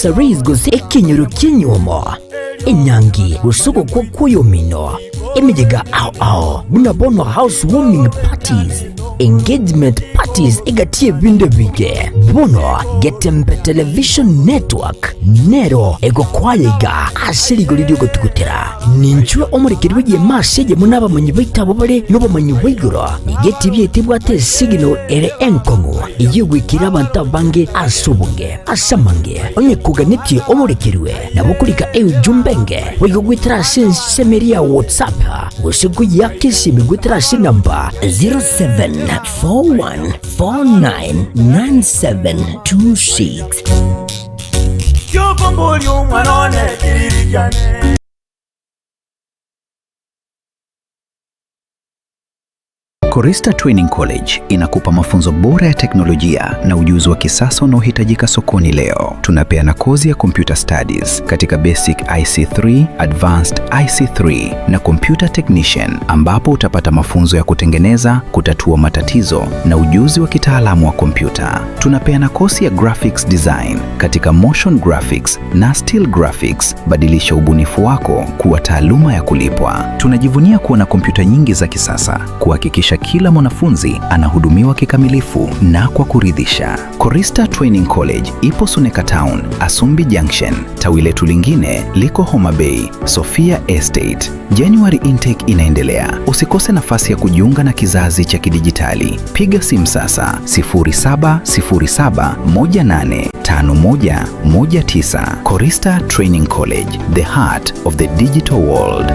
Anniversaries gose ekenyoro ki'enyuomo, enyangi gose ogokwa kw'oyomino, emeyega ao ao buna bono house warming parties, engagement parties egati y'ebinto ebinge. Bono Getembe Television Network nero egokoa iga ase rigori ri'ogotugutera. Ninchwe omorekeri bw'egeema ase eyemo nabamanyi baito abwo bare nobomanyi bwa igoro. Nigo etibi yaito ebwate esignal ere enkong'u eyio egoikera abanto abange ase obonge. Ase amange, onye koganetie omorekerwe, nabo okorika eujumbe enge boigo goetera ase ensemo eria ya WhatsApp gose koyiaka esimi goetera ase enamba 0741499726. Kiokomboria omwana one kiriri kiane. Korista Training College inakupa mafunzo bora ya teknolojia na ujuzi wa kisasa unaohitajika sokoni leo. Tunapeana kozi ya computer studies katika basic IC3, advanced IC3 na computer technician, ambapo utapata mafunzo ya kutengeneza, kutatua matatizo na ujuzi wa kitaalamu wa kompyuta. Tunapeana kozi ya graphics design katika motion graphics na still graphics. Badilisha ubunifu wako kuwa taaluma ya kulipwa. Tunajivunia kuwa na kompyuta nyingi za kisasa kuhakikisha kila mwanafunzi anahudumiwa kikamilifu na kwa kuridhisha. Korista Training College ipo Suneka Town, Asumbi Junction. Tawi letu lingine liko Homa Bay, Sofia Estate. January intake inaendelea. Usikose nafasi ya kujiunga na kizazi cha kidijitali. Piga simu sasa 0707185119. Korista Training College, the heart of the digital world.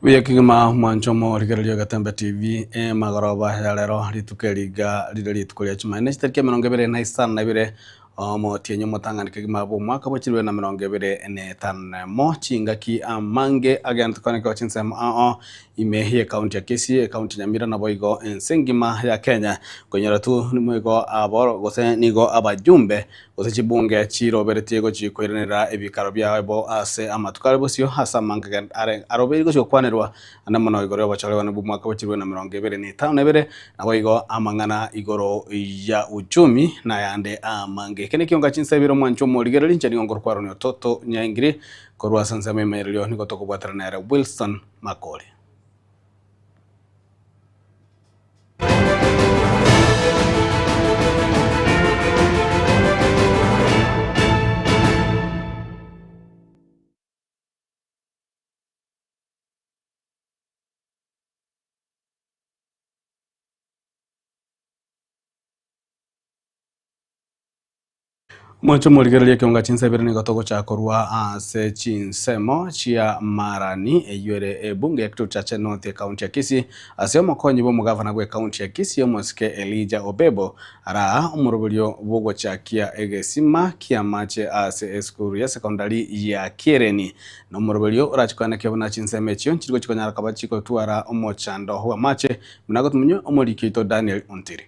Buya kegima mwanche omorigereria Getembe TV emagoroba ya rero rituko eri iga rire rituko ria Jumanne chitariki emerongo ebere na isano na ibere omotienyi omotang'ani kegima bw'omwaka bwa chilifu na emerongo ebere na etano na emo chingaki amange agente kwanekwa chinsemo ao ime y'ecounty ya Kisii, ecounty ya Nyamira naboigo ense engima ya Kenya konyora tu nigo aboro gose nigo abajumbe Gose chibunge chiroberetie gochia koiranerera ebikaro biabo ase amatuko are bosio, ase amange are arobeire gochia gokwanerwa ande mono igoro y'obochore bwane bw'omwaka bwa chilifu na emerongo ebere na etano na ebere, naboigo amang'ana igoro ya uchumi na ayande amange. Eke nekionga chinsa ibere omwanchwa omorigereria, inche nigo nkorokwa Aaron Ototo Nyaingiri, korwa ase ensemo y'emeererio nigo tokobwatana nere Wilson Makori. Mwanche morigererie ekionga chinsa ibere nigo togochaka korwa ase chinsemo chia Marani eyio ere ebunge ya Kitutu Chache North ekaunti ya Kisii ase omokonyi bw'omogavana bw'ekaunti ya Kisii omosike Elijah Obebo araa omoroberio bw'ogochakia egesima ki'amache ase esukuru ya sekondari ya Kiereni na omoroberio orache koenekia buna chinsemo echio nchiri gochi konyara koba chigotwara omochando bw'amache buna gotumenywa omoriki oito Daniel Ontiri.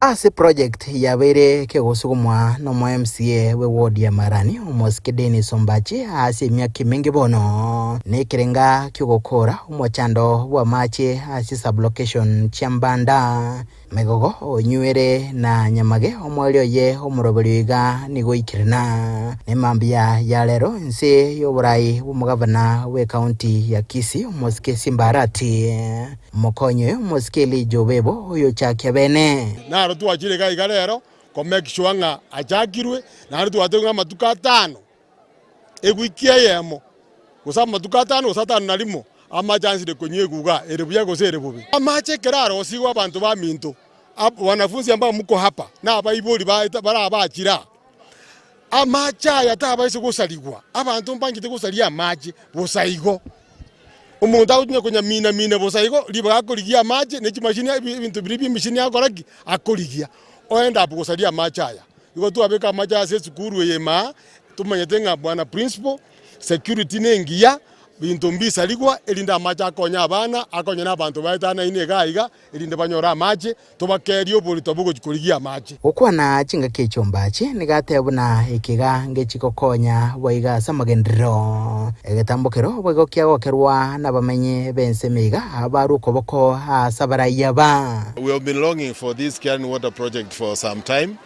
Ase project yabeire kegosugumwa nomo MCA bwe ward ya Marani omosike Dennis Ombachi ase emiaka emenge bono nekerenga kiogokora omochando bw'amache ase sublocation chia Mbanda, Megogo, Onywere na Nyamage omoerio oye omoroberio iga nigo oikerena nemambia ya rero inse y'oborai bw'omogavana bw'ecounty ya Kisii omosike Simba Arati. Mokonye oyo omosike Elija Obebo, oyochakia bene. Naro twachire iga iga rero ko make sure ng'a achakirwe, naende twatebiwe ng'a amatuko atano, ewiki eyemo, gose amatuko atano gose atano na rimo, amache ansire konywa eguga ere buya gose ere bobe. Amache ekero arosigwe abanto baminto, ab wanafunzi ambao mko hapa, na abaibori baeta barabachire aa, amache aya tabaisa gosarigwa, abanto mbanchete gosaria amache bosa igo. Omonto agotinya konyamina-mina bosa igo, ribaga akorigia amache, ne chimashini ebinto biria bi'emishini agokora ki? Akorigia. Oende abwo gosaria amache aya. Igo twabeka amache ase esukuru eye imaa, tomanyete ng'a bwana principal, security nengiya, binto mbisarigwa, erinde amache akonye abana, akonye na abanto baetanaine iga iga, erinde banyore amache, tobakerie oborito bogochia korigia amache. Gokwana chingaki ech'ombache nigo ateba buna ekiga ngechigokonya boigo ase amagenderero. Egetambokero boigo kiagokerwa nabamenyi b'ensemo iga abarwe okoboko ase abarai aba. We have been longing for this Kiarini Water Project for some time.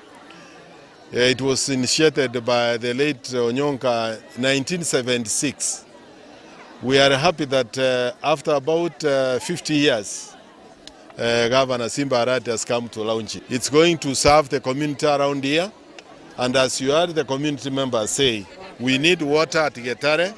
It was initiated by the late Onyonka 1976. We are happy that after about 50 years Governor Simba Arati has come to launch it. It's going to serve the community around here and as you heard the community members say, we need water at Getare,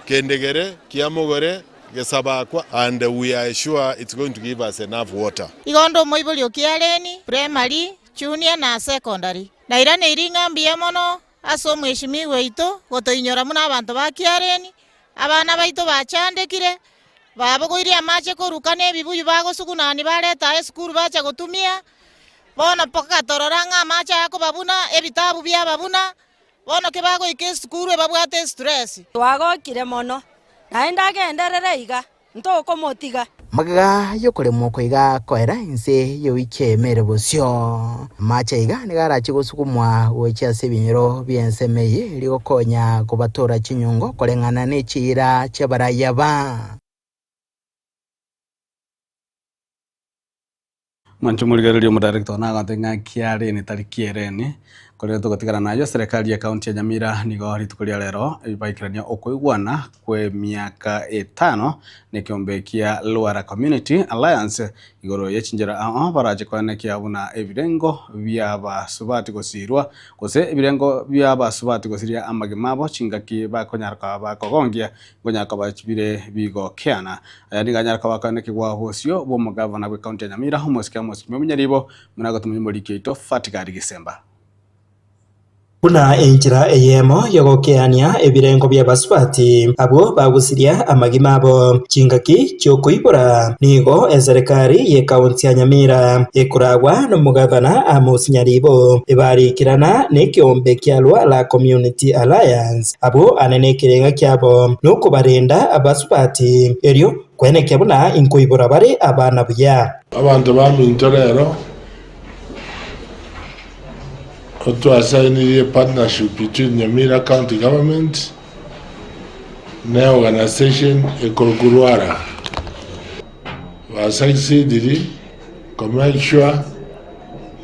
Kendegere, Kiamogore, Gesabakwa and we are sure it's going to give us enough water. Igo onde omoibori o Kiareni, Primary, Junior na Secondary. Nairaneirie ng'a mbuya mono ase omweshimiwa oito gotoinyora buna abanto ba Kiareni, abana baito bachandekire, babogoirie amache koruka na ebibuyu bagosugunani bareta aa esukuru bacha gotumia, bono mpaka torora ng'a amache aya akobabuna, ebitabu biababuna, bono kebagoika esukuru ebabwate estress. Twagokire mono, naende agenderere iga, ntokomotiga. Magega y'okoremwa oko iga koera inse y'ewiki eyemo ere bosio. Amache iga nigo arache gosugumwa gochia ase ebinyoro bi'ensemo eye erio gokonya kobatora chinyungo koreng'ana ne chiira chi'abarai aba. Mwanche omorigereria omodarekta one agote ng'a kiareni tari kiereni, korende togotigana nayio eserekari ye county ya Nyamira nigo rituko ria rero baikerania okoigwana kw'emiaka etano nekeombe kia Lwara Community Alliance igoro ye chinchera ao barache koenekia buna ebirengo bi'abasubati gosirwa gose ebirengo bi'abasubati gosiria amagima abo chingaki bakonyara koba bakogongia Nkonyara koba bire bigokeana. Aya nigo anyare koba akoenekigwa bosio bw'omogavana bw'ecounty ya Nyamira, omosike Amos Kimeu Nyaribo, buna agotomanya omoriki oito Fatigari Gisemba. Buna enchera eyemo y'ogokeania ebirengo bi'abasubati abwo bagusiria amagima abo chingaki chi'okoibora, nigo eserekari y'ekaunti ya Nyamira ekoragwa nomogavana Amos Nyaribo ebarikirana nekeombe kia Lwala Community Alliance. Abwo ane nekerenga kiabo nokobarenda abasubati, erio kwenekia buna inkoibora bare abana buya. Abanto baminto rero otwasainirie partnership between Nyamira County Government ne organisation ekorokwa Rwara. Basucceediri ko make sure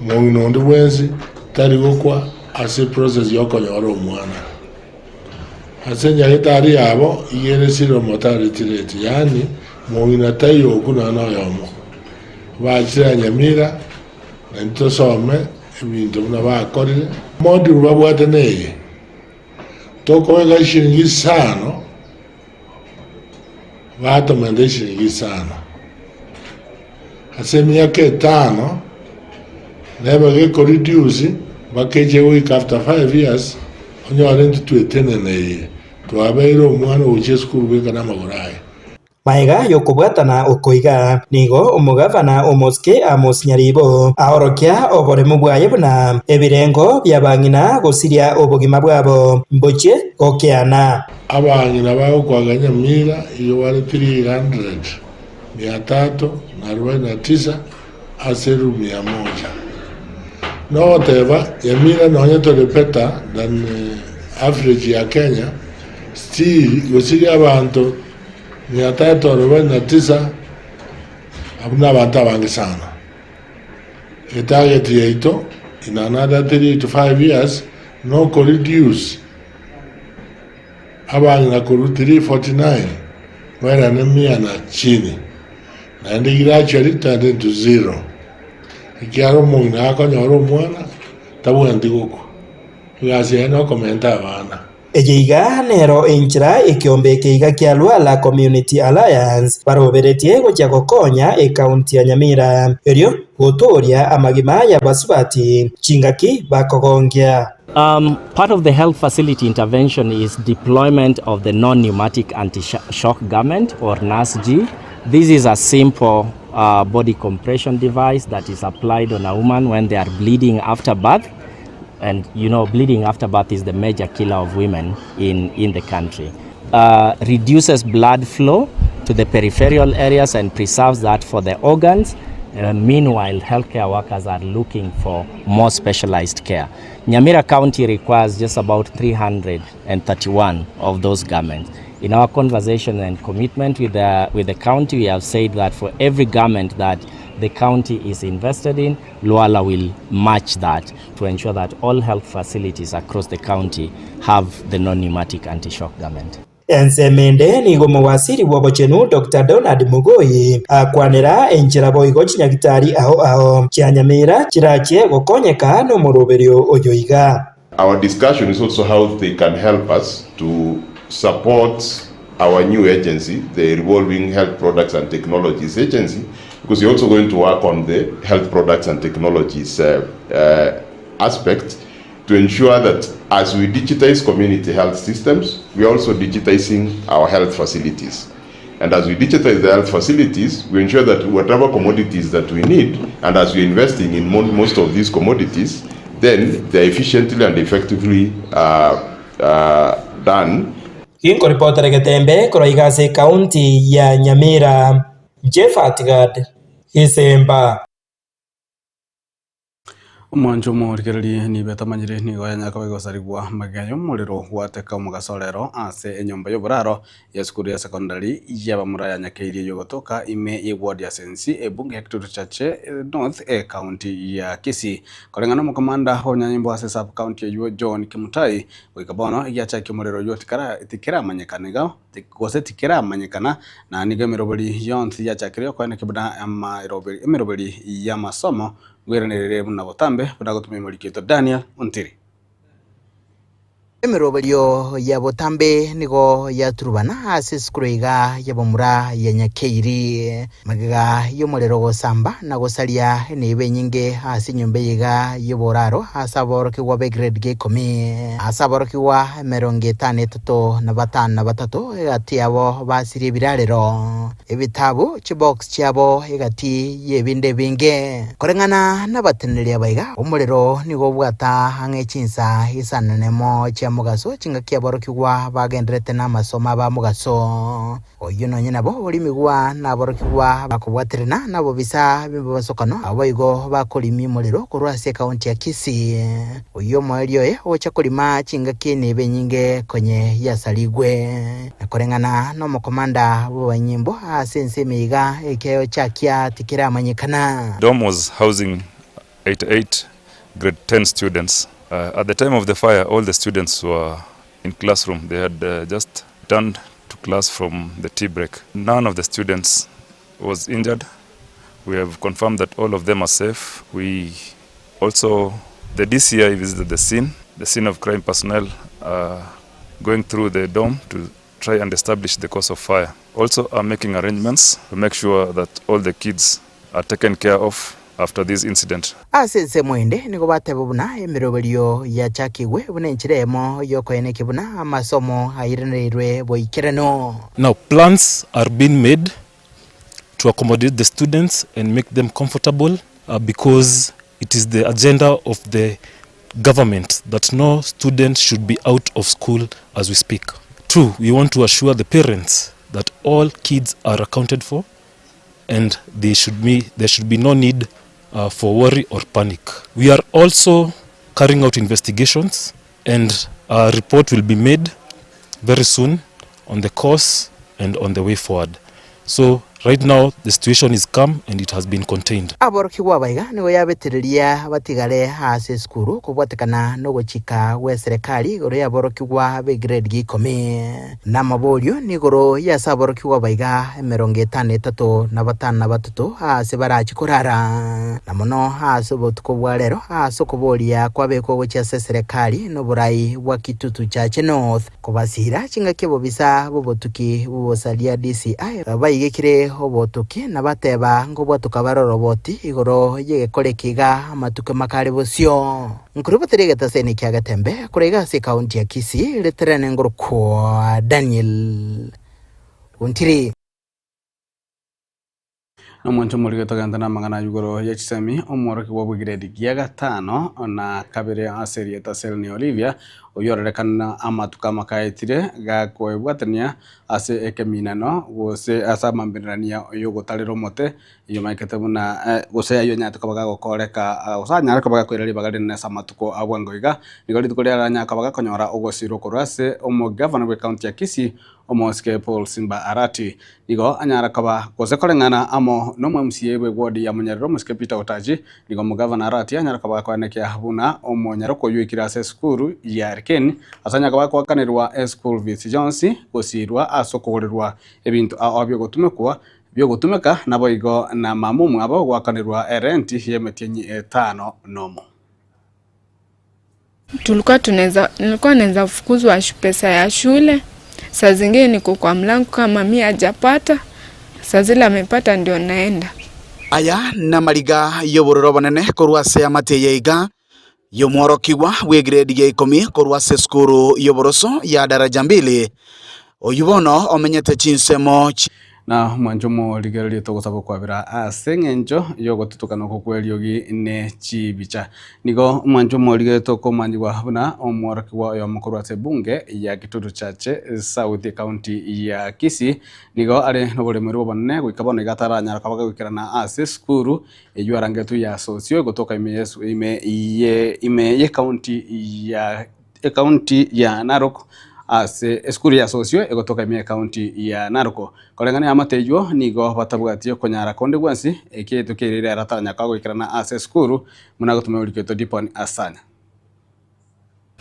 omong'ina onde bwensi tari gokwa ase process ya okonyora omwana. Ase nyagetari yabo iga ere zero mortality rate, yaani mong'ina taiyo okwo nonya na oyomo. Bachire Nyamira naintwe tosome ebinto buna bakorire. Module babwate neye, tokobeka eshiringi isano. Batomenta eshiringi isano ase emiaka etano, nebe gekoreduce mpaka eche goika after 5 years, onyore intwe tweteneneirie, twabeire omwana ogochia esukuru bweka namagoro aye. Magega y'okobwatana oko iga, nigo omogavana omosike Amos Nyaribo aorokia oboremu bwaye buna ebirengo bi'abang'ina gosiria obogima bwabo mbochie gokeana. Abang'ina bagokwaga nyamira igo bare 300, mia tatu na arobaini na tisa ase elifu mia moja. Nogoteba nyamira nonye tore better than average ya Kenya, still gosiria abanto 349 abwo nabanto abange sana. Etarget yaito in another 3 to 5 years nokoreduce abang'ina korwa 349 bairane mia na chini, naende gradually togende into zero, ekiagera omong'ina akonyora omwana tabwenereti gokwa, egasi yaye nokomenta abana. Eye iga nero enchera ekeombe eke iga kia Lwala Community Alliance baroberetie gochia gokonya ecounty ya Nyamira erio gotooria amagima y'abasubati chingaki bakogongia. Um, part of the health facility intervention is deployment of the non-pneumatic anti-shock garment or NASG. This is a simple uh, body compression device that is applied on a woman when they are bleeding after birth. And you know, bleeding after birth is the major killer of women in, in the country. Uh, reduces blood flow to the peripheral areas and preserves that for the organs. Uh, meanwhile, healthcare workers are looking for more specialized care. Nyamira County requires just about 331 of those garments. In our conversation and commitment with the, with the county, we have said that for every garment that the county is invested in, Luala will match that to ensure that all health facilities across the county have the non-pneumatic anti-shock garment. Ensemo ende nigo omowasiri bw'obochenu Doctor Donald Mugoi akwanera enchera boigo chinyagitari ao ao chia Nyamira chirachie gokonyeka nomoroberio oyo iga. Our discussion is also how they can help us to support our new agency, the Revolving Health Products and Technologies Agency, because we're also going to work on the health products and technologies uh, uh, aspect to ensure that as we digitize community health systems, we are also digitizing our health facilities. And as we digitize the health facilities, we ensure that whatever commodities that we need, and as we're investing in most of these commodities, then they're efficiently and effectively uh, uh, done. Ginkoripotera Getembe korwa iga ase ekaunti ya Nyamira, Jeff Atigad, Gesemba. Omwancho omorigererie nigo etamanyire nigo yanyare gosarigwa magega y'omorero gwateka omogaso rero ase enyomba y'oboraro y'esukuru ya secondary y'abamura ya Nyakeirie yogotoka ime y'eward ya Sensi ebunge ya Kitutu Chache North ecounty ya Kisii. Koreng'ana omokomanda bw'abanyanyimbo ase sub county eywo John Kimutai goika bono egiachakia omorero oywo tikara tikeramanyekana iga gose tikeramanyekana na nigo emeroberi yonsi yachakire okoenekia buna emeroberi y'amasomo Ngweranerere buna botambe buna gotumia omoriki oito Daniel Ontiri. Emeroberio ya botambe nigo yaturubana ase esukuru iga y'abamura ya Nyakeiri. Magega y'omorero gosamba na gosaria enibo enyinge ase enyomba eye iga y'oboraro ase aborokigwa b'egrade gia ikomi. Ase aborokigwa emerongo etano etato na batano na batato egati yabo basirie ebirarero. Ebitabu, chibox chiabo egati y'ebinto ebinge. Koreng'ana nabateneneri aba iga, omorero nigo obwata ang'e chinsa isano nemo chia mogaso, chingaki aborokigwa bagendererete namasomo aba mogaso. Oyio nonye nabo orimigwa naborokigwa bakobwaterana nabobisa b'emebasokano, abo boigo bakorimia omorero korwa ase ekaunti ya Kisii. Oyio omoerio oye ogocha korima chingaki enibo enyinge konye yasarigwe. Na koreng'ana nomokomanda bw'abanyimbo ase ense ime iga ekeeo chakia tikeramanyekana. Dom was housing 88 grade 10 students. Uh, at the time of the fire, all the students were in classroom. They had uh, just returned to class from the tea break. None of the students was injured. We have confirmed that all of them are safe. We also, the DCI visited the scene. The scene of crime personnel are going through the dome to try and establish the cause of fire. Also are making arrangements to make sure that all the kids are taken care of after this incident. Ase ensemo ende nigo bateba buna emeroberio yachakigwe buna enchera eyemo y'okoenekia buna amasomo airanereirwe boikeranu. Now plans are being made to accommodate the students and make them comfortable uh, because it is the agenda of the government that no student should be out of school as we speak. Two, we want to assure the parents that all kids are accounted for and they should be, there should be no need uh, for worry or panic. We are also carrying out investigations and a report will be made very soon on the course and on the way forward. So right now the situation is calm and it has been contained. Aborokigwa aba iga nigo yabetereria batigare ase esukuru kobwatekana nogochika gwe serikali igoro y'aborokigwa b'egrade gia ikomi. Na amaborio nigoro y'ase aborokigwa aba iga emerongo etano etato na batano na batato ase barachi korara. Na mono ase obotuko bwa rero ase okoboria kwabekwa gochia ase eserekari na oborai bwa Kitutu Chache North kobasira chingaki obobisa bw'obotuki bw'obosaria DCI baigekire. ase obotuki na bateba ngobwatoka bare oroboti igoro y'egekora eke iga amatuko makare bosio. Nkoruboteria egetaseni kia Getembe korwa iga ase ekaunti ya Kisii riterene ngorokwa Daniel Ontiri. Nomonto omorige togente namang'ana ayio igoro ye chisemi, omworokigwa bw'egiredi gia gatano na kabere ase erieta Selny Olivia, oyio ororekane amatuko amakaetire gakoebwatania ase ekeminano gose ase amambererania y'ogotarera omote, eyio maikete buna gose ayio anyarete koba gagokoreka gose anyare koba gakoira ribaga rinene ase amatuko a bwango iga. Nigo rituko riarero anyare koba gakonyora ogosirwa korwa ase omogavana bw'ecounty ya Kisii, Omosike Paul Simba Arati nigo anyara koba gose koreng'ana amo nomo MCA bwe ward ya Munyariro Omosike Peter Otachi, nigo omogavana Arati anyara koba akoenekia buna omonyaroko oyio oikire ase esukuru ya Erikeni ase anyara koba akoakanerwa eschool fees chionsi gosirwa ase okogorerwa ebinto ao biogotumekwa biogotumeka naboigo na mama omwabo goakanerwa erenti y'emetienyi etano nomo. Tulikuwa tunaweza, nilikuwa naweza fukuzwa pesa ya shule, saa zingine niko kwa mlango kama mi hajapata, saa zile amepata ndio naenda. Aya namariga y'obororo obonene korwa ase amate eye iga y'omworokigwa bw'egrade ya ikomi korwa ase esukuru y'oboroso ya daraja mbili, oyio bono omenyete chinsemo chi. Na mwanche omorigererie togosaba okwabera ase engencho y'ogotutukana oko kw'eriogi ne chibicha. Nigo mwanche omorigererie tokomanyigwa buna omworokigwa oyomo korwa ase ebunge ya Kitutu Chache South ekaunti ya Kisii nigo are noboremerwa obonene goika bono iga ataranyara koba gagoikerana ase esukuru eyio arangetwe ya Sosio egotoka ime yesu ime ye ime y'ekaunti ya Ekaunti ya Narok ase esukuru ya Sosio egotoka ime y'ekaunti ya Narok. Koreng'ana eamate eyio nigo batabwati okonyara konde gwensi ekeeto keria ere ataranyaka goikerana ase esukuru buna gotumia oriketwe Dipon Asanya.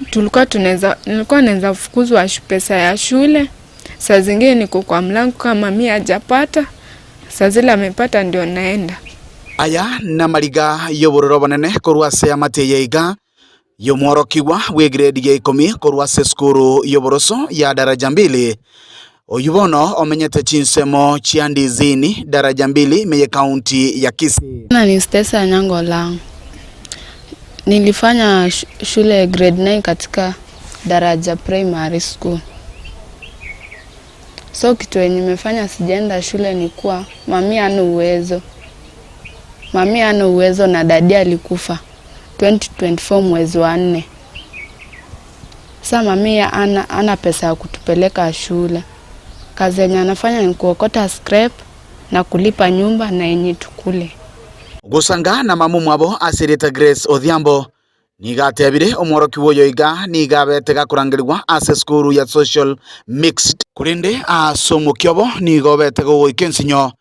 Tulikuwa tunaweza nilikuwa naweza fukuzwa pesa ya shule, saa zingine niko kwa mlango kama mi hajapata, saa zile amepata ndio naenda. Aya namariga y'obororo obonene korwa ase eamate eye iga, y'omworokigwa bw'egrade ya ikomi korwa ase esukuru y'oboroso ya Daraja Mbili, oyio bono omenyete chinsemo chia Ndizini, Daraja Mbili ime y'ecounty ya Kisii. Jina ni Stesa Anyango Olang'. Nilifanya shule grade 9 katika Daraja Primary School. So kitu yenye imefanya sijaenda shule ni kuwa mami hana uwezo. Mami hana uwezo na dadi alikufa 2024 mwezi wa nne. Sa mami ana, ana pesa ya kutupeleka shule. Kazi yenye anafanya ni kuokota scrap na kulipa nyumba na yenye tukule. Gosanga na mama omwabo ase erieta Grace Odhiambo nigo atebire omworokigwa oyo iga nigo abete gakorangerigwa ase esukuru ya Social Mixed. Korende ase omokia obo nigo obete gogoika ensinyo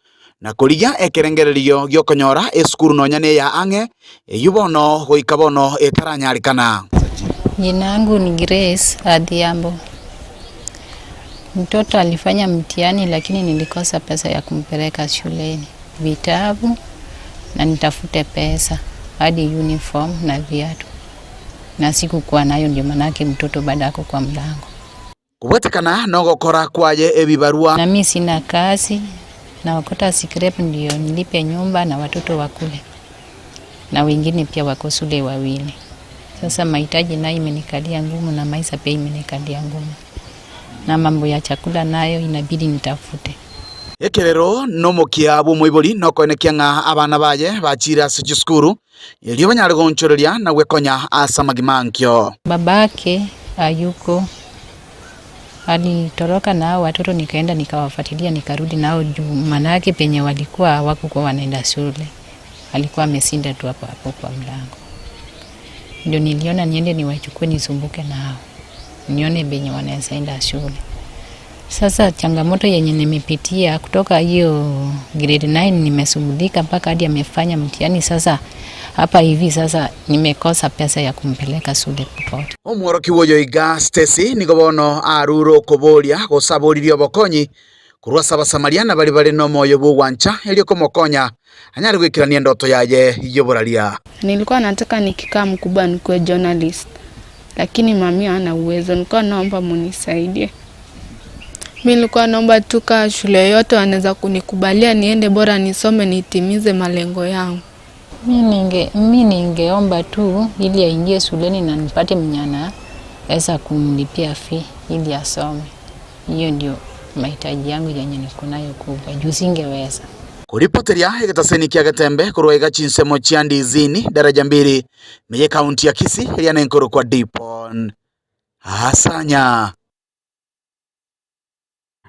na korigia ekerengererio gi'okonyora esukuru nonya neya ang'e, eyio bono goika bono etaranyarekana. Jina yangu ni Grace Adhiambo. Mtoto alifanya mtihani lakini nilikosa pesa ya kumpeleka shuleni, vitabu na nitafute pesa hadi uniform na viatu, na sikukuwa nayo, ndio manake mtoto bado ako kwa mlango. Kobwatekana nogokora kwaye ebibarua. Na mi sina kazi, naokota scrap ndio nilipe nyumba na watoto wakule, na wengine pia wako shule wawili. Sasa mahitaji nayo imenikalia ngumu na maisha pia imenikalia ngumu, na mambo ya chakula nayo inabidi nitafute. Ekerero nomokia bw'omoibori nokoenekia ng'a abana baye bachiire ase chisukuru, erio banyare goonchoreria na gwekonya ase amagima ankio. Babake hayuko, alitoroka na hao watoto, nikaenda nikawafuatilia nikarudi nao juu manake penye walikuwa hawakukuwa wanaenda shule, alikuwa amesinda tu hapo hapo kwa mlango. Ndio niliona niende niwachukue nisumbuke nao nione venye wanaweza enda shule. Sasa changamoto yenye nimepitia kutoka hiyo grade 9 nimesumbulika mpaka hadi amefanya mtihani. Sasa hapa hivi sasa nimekosa pesa ya kumpeleka shule popote. Omworokigwa oyo iga Stacy nigo bono arure okoboria gose aboririe obokonyi korwa ase Abasamaria na baria bare nomoyo bw'ogwancha erio komokonya anyare goikerania endoto yaye y'oboraria. Nilikuwa nataka nikikaa mkubwa nikuwe journalist, lakini mami hana uwezo. Nilikuwa naomba munisaidie. Mi nilikuwa naomba tu kaa shule yoyote wanaweza kunikubalia niende, bora nisome nitimize malengo yangu. Mi ninge mi ningeomba tu ili aingie shuleni na nipate mwenye anaweza kumlipia fee ili asome. Hiyo ndio mahitaji yangu yenye niko nayo kubwa, juu singeweza. Koripoteria egetaseni kia Getembe korwa iga chinsemo chia Ndizini daraja mbili meye kaunti ya Kisii eria nenkorokwa Dipon Asanya.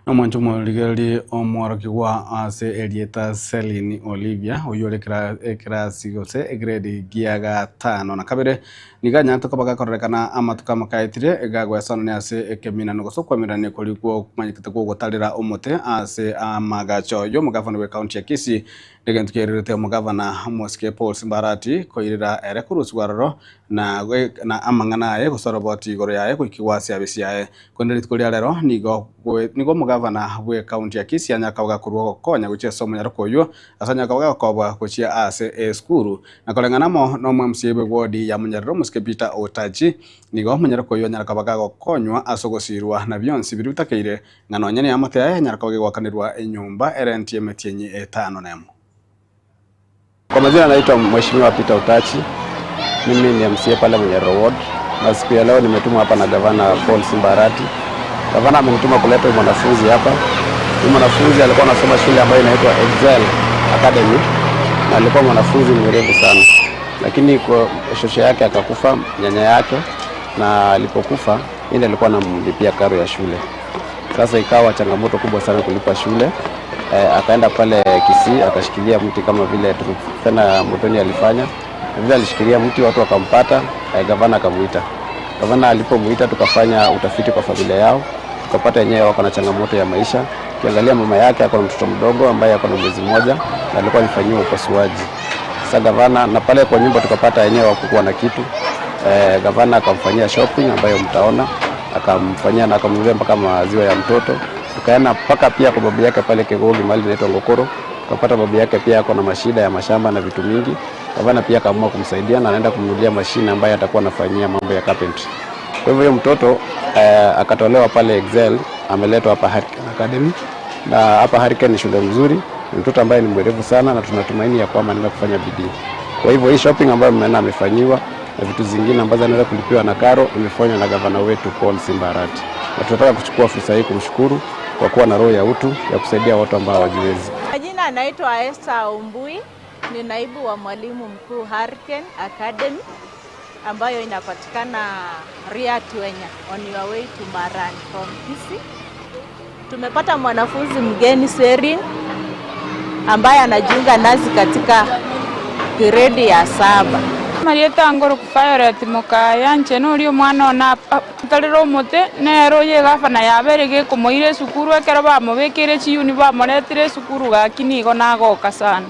Omwancho omorigereria omworokigwa ase erieta Celine Olivia oywo ore ekerasi gose egrade gia gatano na kabere niga anyarete koba gakororekana amatuko amakaetire gagwesonania ase ekeminano gose okwamerania koria kwomanyekete gwogotarera omote ase amagacho ya omogavana bwa ekaunti ya Kisii Egento kiairerete omogavana omosike Paul Simbarati koirera ere korusigwa aroro na na amang'ana aye gose oroboti igoro yaye goikigwa ase abisi yaye. Korende rituko ria rero nigo nigo omogavana bwe ekaunti ya Kisii anyare koba gakorwa ogokonya gochia ase omonyaroko oywo ase anyare koba gakobwa gochia ase esukuru. Na koreng'ana amo na omo MCA bwe ward ya Monyarero omosike Peter Otachi nigo omonyaroko oywo anyare koba gagokonywa ase ogosirwa na bionsi biria bitakeire ng'a nonye neamate yaye enyare koba gegoakanerwa enyomba erenti y'emetienyi etano nemo. Kwa majina naitwa Mheshimiwa Peter Utachi. Mimi ni MCA pale Munyerero Ward, na siku ya leo nimetumwa hapa na Gavana Paul Simba Arati. Gavana amenituma kuleta huyu mwanafunzi hapa. Huyu mwanafunzi alikuwa anasoma shule ambayo inaitwa Excel Academy na alikuwa mwanafunzi mwerevu sana, lakini kwa shosho yake akakufa, nyanya yake, na alipokufa yeye ndiye alikuwa anamlipia karo ya shule. Sasa ikawa changamoto kubwa sana kulipa shule. Akaenda pale Kisii akashikilia mti kama vile Truphena Muthoni alifanya. Na vile alishikilia mti watu wakampata, gavana akamuita. Gavana alipomuita tukafanya utafiti kwa familia yao, tukapata wenyewe wako na changamoto ya maisha. Ukiangalia mama yake ako na mtoto mdogo ambaye ako na mwezi mmoja na alikuwa alifanyiwa upasuaji. Sasa gavana na pale kwa nyumba tukapata wenyewe hawakuwa na kitu. Gavana akamfanyia shopping ambayo mtaona, akamfanyia na akamnunulia mpaka maziwa ya mtoto. Tukaenda mpaka pia kwa babu yake pale Kegogi mahali inaitwa Ngokoro, tukapata babu yake pia ako na mashida ya mashamba na vitu mingi. Gavana pia akaamua kumsaidia na anaenda kumnunulia mashine ambayo atakuwa anafanyia mambo ya carpentry. Kwa hivyo huyo mtoto akatolewa pale Excel, ameletwa hapa Hurricane Academy. Na hapa Hurricane ni shule mzuri, ni mtoto ambaye ni mwerevu sana na tunatumaini ya kwamba anaenda kufanya bidii. Kwa hivyo hii shopping ambayo mmeona amefanyiwa na vitu zingine ambazo anaweza kulipiwa na karo imefanywa na gavana wetu Paul Simba Arati. Na tunataka kuchukua fursa hii kumshukuru kwa kuwa na roho ya utu ya kusaidia watu ambao hawajiwezi. Majina anaitwa Esther Ombui, ni naibu wa mwalimu mkuu Hurricane Academy ambayo inapatikana Riatuenya on your way to Marani from Kisii. Tumepata mwanafunzi mgeni Serin ambaye anajiunga nasi katika gredi ya 7. Marieta ngoro kufayora timokaya nche nori omwana ona tarero omote nero ye gafana yabere gekomoire esukuru ekero bamobekere chiyuni bamoretire esukuru gaki nigo nagoka sana.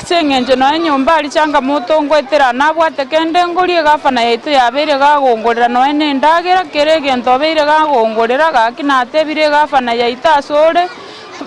Ase eng'encho noe nyomba aria changamoto ngoetera nabwate kende ngorie gafana yaito yabeire gagongorera noe na endagera kere egento abeire gagongorera gaki natebire egafana yaito ase ore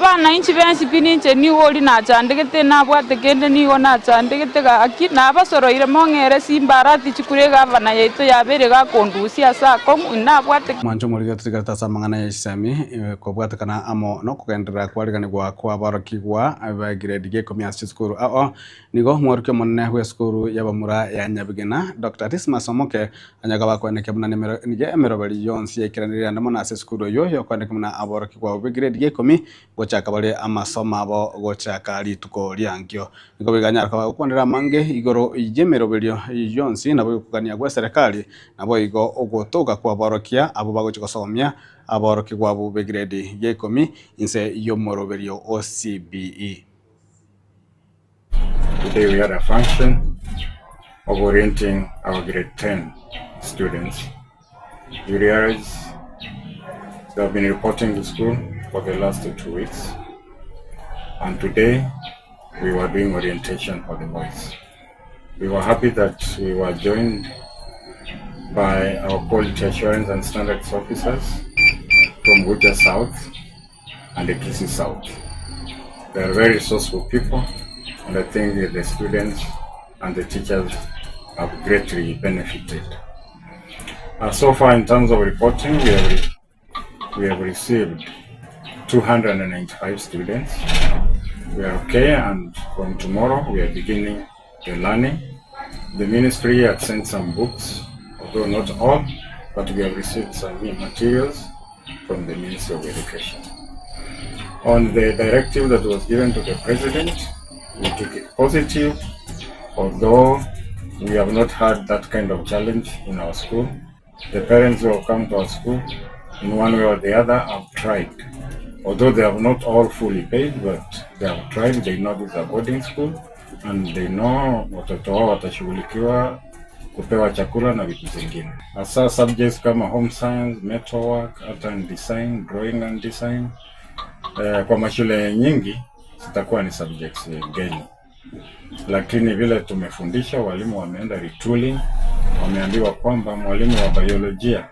bana inchi bensi pi ninche nigo ori nachandegete nabwate kende nigo nachandegete gaki nabasoroire mong'ere Simba Arati chikure egafana yaito yabeire gakondusia ase akong'u nabwate. Mwancho omorige totigarete ase amang'ana ya chisemi, kobwatekana amo nokogenderera kwariganigwa kwa abarokigwa ba grade gia ikomi ase chisukuru ao nigo omworokia omonene bwa esukuru y'abamura ya Nyabigena Dr. Dismas Omoke anyaga bakwendekia buna nigo emeroberi yonsi yaikeranire ande mono ase esukuru eywo yokwendekia buna aborokigwa ba grade gia ikomi gochaka bare amasomo abo gochaka rituko riankio. Nigo biganyara koba gokwanera amange igoro y'emeroberio yonsi nabo egokogania gwa serikali nabo igo ogotoka kwa aborokia abo bagochi gosomia aborokigwa abo ba grade ya ikomi inse y'omoroberio o CBE. Today we had a function of orienting our grade 10 students. You realize they have been reporting to school for the last 2 weeks, and today we were doing orientation for the boys. We were happy that we were joined by our quality assurance and standards officers from Busia South and the Kisii South. They are very resourceful people, and I think the students and the teachers have greatly benefited. So far, in terms of reporting, we have received 295 students. We are okay and from tomorrow we are beginning the learning. The ministry had sent some books, although not all, but we have received some new materials from the Ministry of Education. On the directive that was given to the president, we took it positive, although we have not had that kind of challenge in our school. The parents who have come to our school, in one way or the other, have tried. Although they have not all fully paid, but they have tried. They know this is a boarding school and they know watoto wao watashughulikiwa kupewa chakula na vitu zingine, hasa subjects kama home science, metalwork, art and design, drawing and design. Eh, kwa mashule nyingi zitakuwa ni subjects geni, lakini vile tumefundisha, walimu wameenda retooling, wameambiwa kwamba mwalimu wa biolojia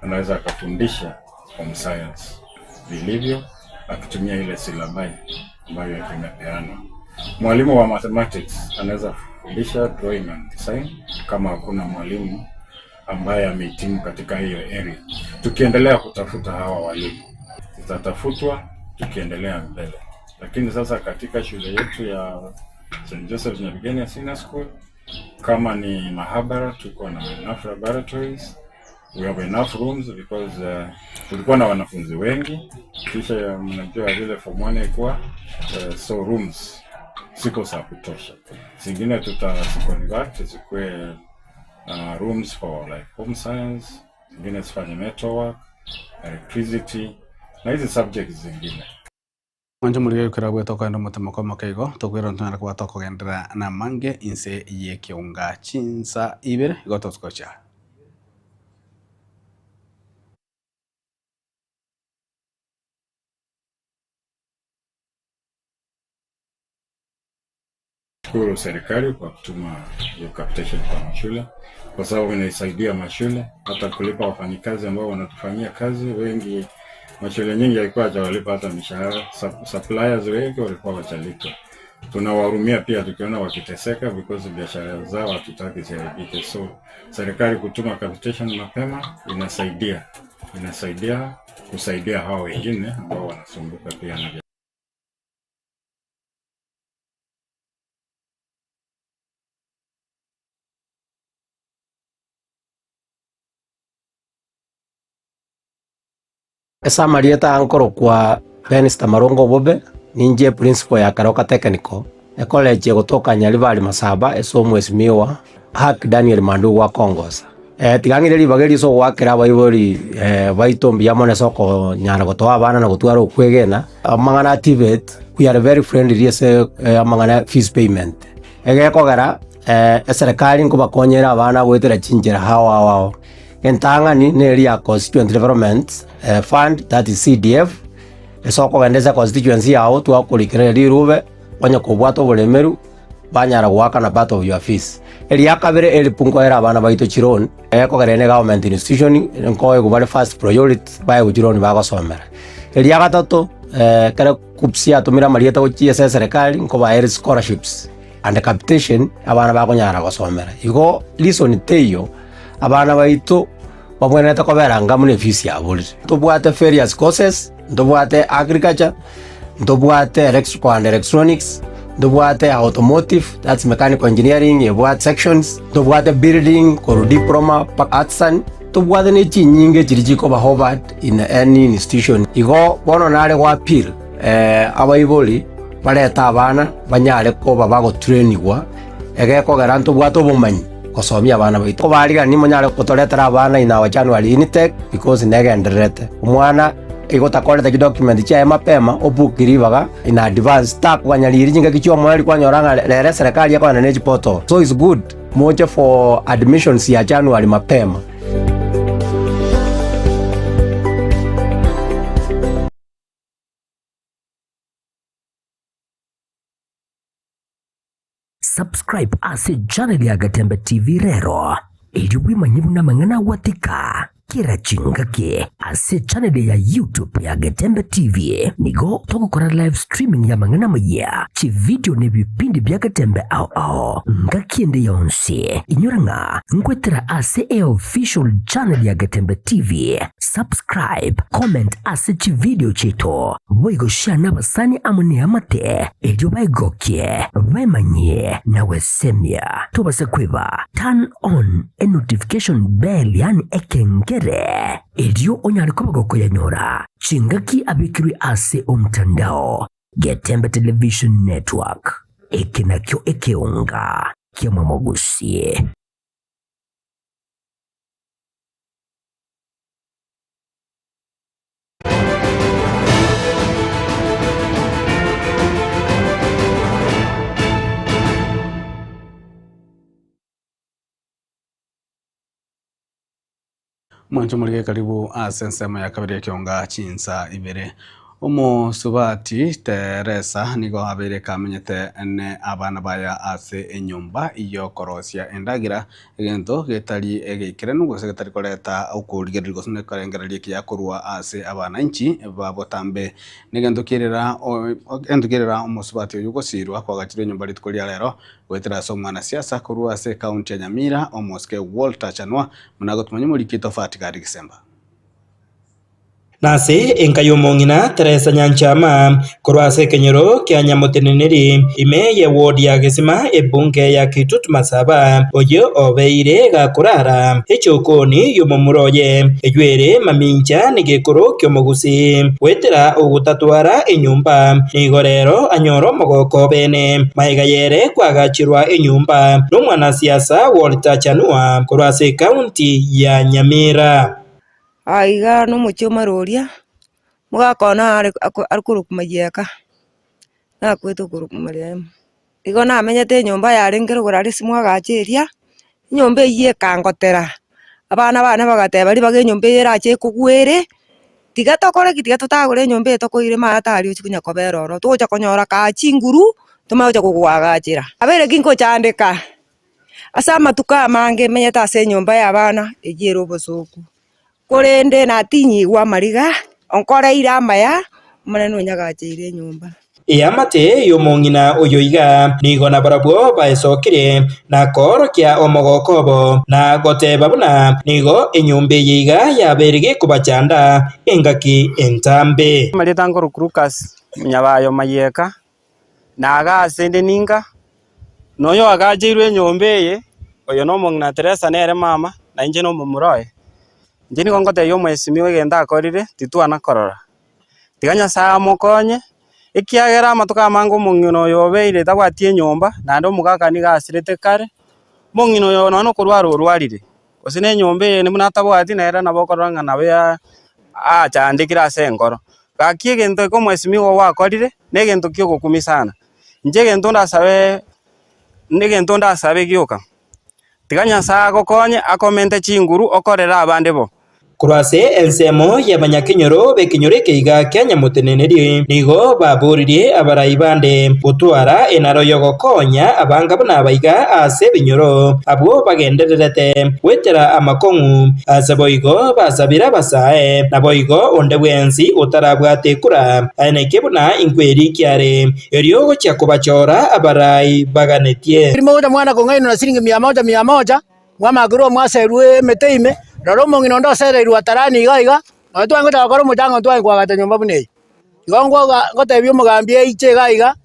anaweza akafundisha home science vilivyo akitumia ile silabai ambayo imepeanwa. Mwalimu wa mathematics anaweza kufundisha drawing and design kama hakuna mwalimu ambaye amehitimu katika hiyo area. Tukiendelea kutafuta hawa walimu, zitatafutwa tukiendelea mbele, lakini sasa katika shule yetu ya St. Joseph Nyabigenia Senior School, kama ni mahabara, tuko na enough laboratories we have enough rooms because tulikuwa na wanafunzi wengi, kisha mnajua vile form 1 ilikuwa so rooms siko za kutosha, zingine tutaziconvert zikuwe rooms for like home science, zingine zifanye metalwork, electricity na hizi subjects zingine. Mwanche morigereria ekero abwate okoenda omotemo kwa makeigo, tokwirora ntonyare koba tokogenderera namange inse y'ekeunga chinsa ibere igo togochia. Shukuru serikali kwa kutuma hiyo capitation kwa mashule, kwa sababu inaisaidia mashule hata kulipa wafanyikazi ambao wanatufanyia kazi. Wengi mashule nyingi yalikuwa hajawalipa hata mishahara, suppliers wengi walikuwa wachalipwa. Tunawahurumia pia tukiona wakiteseka, because biashara zao hatutaki ziharibike. So serikali kutuma capitation mapema inasaidia, inasaidia kusaidia hao wengine ambao wanasumbuka pia na Ase amarieta aa nkorokwa Benista Marongo Obobe, ninche principal ya Keroka Technical, ecollege egotoka Nyaribari Masaba ase omwesimigwa Hack Daniel Mandugu akongosa. Tiga ng'ire ribaga eri ase ogoakera abaibori baito mbuya mono ase okonyara gotoa abana na gotwara okwegena, amang'ana a TVET we are very friendly ase amang'ana ya fees payment. Egekogera eserekari nkobakonyera abana goetera chinchera ao ao ao. Entang'ani neri ya Constituent Development Fund that is CDF, ase okogenda ase econstituency yago twakorikereria rirube onye kobwate oboremeru banyara goakana part of your fees. Eria kabere help nkoera abana baito chiloan, ekogera ere government institution nkoegwa bare first priority baegwe chiloan bagosomera. Eria gatato ekero KUCCPS yatomire amarieta gochia ase eserekari nkobaere scholarships and capitation abana bakonyara gosomera. Igo reason teiyo abana baito babwenerete kobera anga buna efees yaborire. Ntobwate various courses, ntobwate agriculture, ntobwate electrical and electronics, ntobwate automotive, that's mechanical engineering ebwate sections, ntobwate building korwa diploma mpaka artisan, ntobwate ne chinyinge chiria chikoba hovered in any institution. Igo bono nare go appeal abaibori barete abana banyare koba bagotrainigwa egekogera ntobwate obomanyi gosomia abana baito. Kobarigani monyare gotoretera abana in our January intake because negendererete. Omwana igo otakorete chidocument chiaye mapema obook ribaga in advance takoganya riria chingaki chia omoerio kwanyora ng'a rero eserekari ekogenda ne chiportal. So it's good moche for admissions ya January mapema. Subscribe ase channel ya Gatembe TV rero erio bwemanye buna amang'ana agwatika. Kera chingaki ase echaneli ya YouTube ya Getembe TV nigo togokora live streaming y'amang'ana amayia, chividio na ebipindi bia Getembe ao ao ngaki ende yonsi. Inyora ng'a ngoetera ase eofficial channel ya Getembe TV. Subscribe, comment ase chividio chiaito, boigo share nabasani amo neamate erio baegokie, baemanyie na gwesemia. Tobasa kweba turn on enotification bell yaani ekengere, erio onyare koba gokoyanyora chingaki abekirwe ase omtandao. Getembe Television Network, eke nakio ekeonga ki'omomogusi. Mwanche morige karibu ase ensemo ya kabere ekionga chinsa ibere. Omosubati Teresa nigo abeire kamenyete ne abana baya ase enyomba y'okorosia endagera, egento getari egeikeranu gose getari koreta okorigereria gose nekerengererio ekiya korwa ase abananchi ba botambe. Negento kierera egento kierera omosubati oyio gosirwa kwagachirwe enyomba rituko ria rero Goetera ase omwanasiasa korwa ase ekaunti ya Nyamira, omosike Walter Chanua, buna agotumanya omoriki Tofati Gadi Gisemba. Nase enka y'omong'ina Teresa Nyanchama, korwa ase ekenyoro kia Nyamoteneneri, ime ye ward ya Gesima, ebunge ya Kitutu Masaba, oyio obeire gakorara echokoni y'omomura oye, eyio ere mamincha negekoro ki'omogusii, goetera ogotatwara enyomba, nigo rero anyore omogoko bene. Magega y'ere kwagachirwa enyomba nomwanasiasa Walter Chanua korwa ase ekaunti ya Nyamira. Aiga nomochie omaroria, omogaka one are are korokwa Mayieka, nakwete okorokwa marehemu. Igo namenyete enyomba yarenge rogoro aria ase mwagacha eria, enyomba eywo ekangotera, abana bane bagateba ribaga enyomba eye erache ekogwere, tiga tokore ki? Tiga totagore enyomba eye tokoire maate aria ochia konya kobera ororo, togocha konyora kaa chinguru, tomanye gocha kogoagachera. Abeire ki nkochandeka, ase amatuko amange menyete ase enyomba ya abana, eywo ere obosoku, korende natinyigwe amariga, onkoreire amaya, Omonene onyagacheire enyomba. Eamate y'omong'ina oyo iga nigo nabarabwo baesokirie na koorokia omogoko obo, na goteba buna nigo enyomba eye iga yabeire gekobachanda engaki entambe. Amarieta nkorokwa Lucas Nyabayo Mayeka, naga ase inde ninka, na oyo oagacheirwe enyomba eye, oyo na omong'ina Teresa nere mama, na inche na omomura oye. Inche nigo ngotebia omwesimigwa egento akorire, titwana korora. Tiga Nyasae amokonye, ekiagera amatuko amange omong'ina oyo obeire tabwati enyomba, naende omogaka nigo asirete kare, omong'ina oyo nonya na okorwara orwarire, gose na enyomba eye buna atabwati nere nabo okorora ng'a nabo achandekire ase enkoro. Gaki egento eke omwesimigwa ogo akorire, na egento kia ogokumia sana. Inche egento ndasabe, na egento ndasabe gioka, tiga Nyasae agokonye akomente chinguru okorere abande bo. Korwa ase ensemo y'abanyakenyoro b'ekenyoro ekeiga kia Nyamoteneneri nigo baboririe abarai bande gotwara enaro y'ogokonya abanga buna abaiga ase ebinyoro abwo bagendererete goetera amakong'u. Ase boigo basabire abasae, naboigo onde bwensi otarabwate ekura aye neke buna inkwerikia are, erio gochia kobachora abarai baganetie. Mogocha mwana kong'ainwa na siringi mia moja mia moja, Mwamakerwe mwaserwe emete ime, rora omong'ina onde osereirwe atarani iga iga, nonya tware gocha gokora omochango ntware koagacha nyomba buna eye. Igo ngoga ngotebia omogambi aiche iga iga,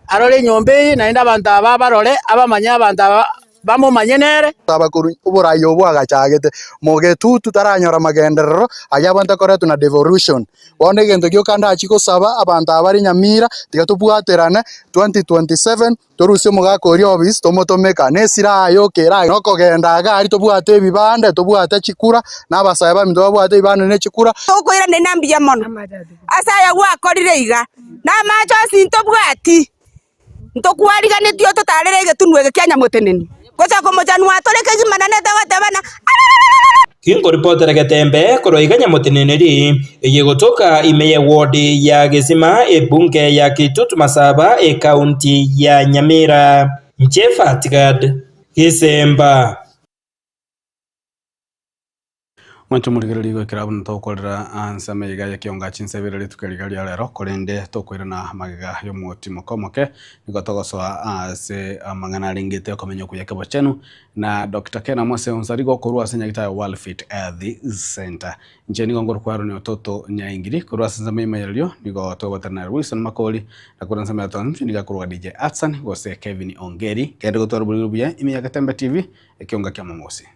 arore enyomba eye naende abanto aba abarore, abamanye abanto aba bamomanye nere. Abakorwa oborai obwo agachagete, mogetutu taranyora magenderero ayio abwate koretwa na devolution. Bono egento gioka ndachie gosaba abanto aba bare Nyamira, tiga tobwaterane 2027. Torusie omogaka oria obisi, tomotomeka nesira aye okera nokogenda iga aria tobwate ebibande, tobwate chikura, na abasae baminto babwate ebibande ne chikura. Tokoiraneria na mbuya mono ase aya gwakorire iga, na amache onsi ntobwati, ntokwariganetie ototarere egetunwa eke kia nyamoteneni, gocha komochanwa atore kegima naende togotebana arararara. Ginkoripotera getembe korwa iga nyamoteneneri, eye egotoka ime ye ward ya Gesima ebunge ya Kitutu Masaba ekaunti ya Nyamira. Inche Fatgad Gisemba. Mwancho morigereria goikera buna togokorera ase amaiga ya kionga chinsa ibere rituko riga ria rero korende tokoirana magega ya omoti moke omoke nigo togosoa ase amang'ana arengete okomenya okuya kebochenu na Doctor Ken Amose Onsarigo okorwa ase nyagitari ya World Fit Health Center. Inche nigo nkorokwa Aaron Ototo Nyaingiri korwa ase ensemo ya imayererio nigo togobatera na Wilson Makori na korwa ensemo ya Tonsi nigo akorwa DJ Atsan gose Kevin Ongeri. Kende gotwara oboriri obuya ime ya Getembe TV ekionga kia Momosi.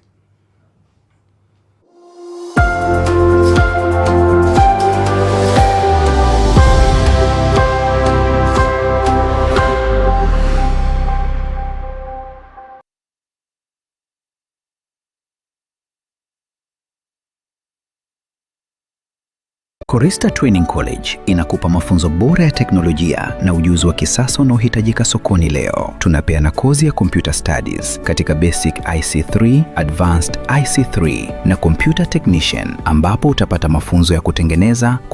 Korista Training College inakupa mafunzo bora ya teknolojia na ujuzi wa kisasa unaohitajika sokoni leo. Tunapeana kozi ya Computer Studies katika Basic IC3, Advanced IC3 na Computer Technician ambapo utapata mafunzo ya kutengeneza,